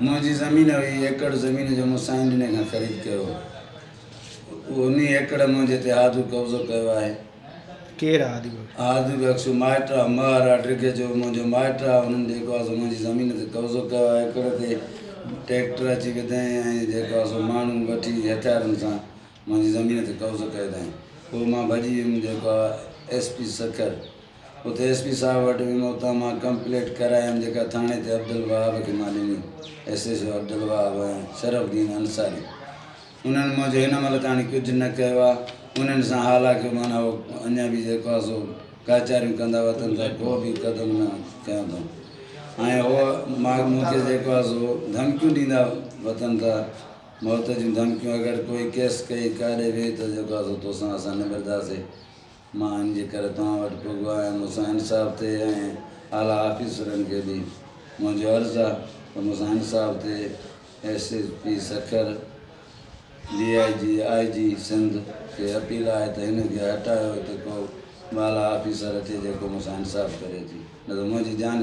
منهنجي زمين هئي ايڪڙ زمين جو مون سائين ڏني کان خريد ڪيو هو. انهي ايڪڙ منهنجي تي هادو قبضو ڪيو آهي. ڪير آ هادي بخش؟ هادي بخش مائٽ آ مهر آ ڊگهه جو منهنجو مائٽ آ انهن جيڪو آ سو منهنجي زمين تي قبضو ڪيو آ ايڪڙ تي ٽريڪٽر اچي وڌائين ۽ جيڪو آ سو ماڻهو وٺي هٿيارن سان منهنجي زمين تي قبضو ڪيو اٿائين پوء مان ڀڄي ويم جيڪو آ ايس پي سکر اتي ايس پي صاحب وٽ ويم اتان مان ڪمپليٽ ڪرايم جيڪا ٿاڻي تي عبدالوهاب کي مان ڏني S H O Abdul Wahab ۽ Sharaf Uddin Ansari انهن منهنجو هن مهل تاڻي ڪجهه نه ڪيو آ انهن سان حالانڪه معنيٰ هو اڃا به جيڪو آ سو ڪاچاريون ڪندا وتن ٿا ڪو به قدم نه کنيو اٿئون ۽ هو مان مون کي جيڪو آ سو ڌمڪيون ڏيندا وتن ٿا موت جون ڌمڪيون اگر ڪوئي ڪيس ڪئي ڪاڏي ويئي ته جيڪو آ سو توسان اسان نبرداسي مان ان جي ڪري توهان وٽ پڳو آهيان مون سان انصاف ٿئي ۽ اعليٰ آفيسرن کي به منهنجو عرض آ ته مون سان انصاف ٿئي S S P Sukkur D I G I G Sindh کي اپيل آهي ته هن کي هٽايو ته ڪو بالا آفيسر اچي جيڪو مون سان انصاف ڪري اچي نه ته منهنجي جان.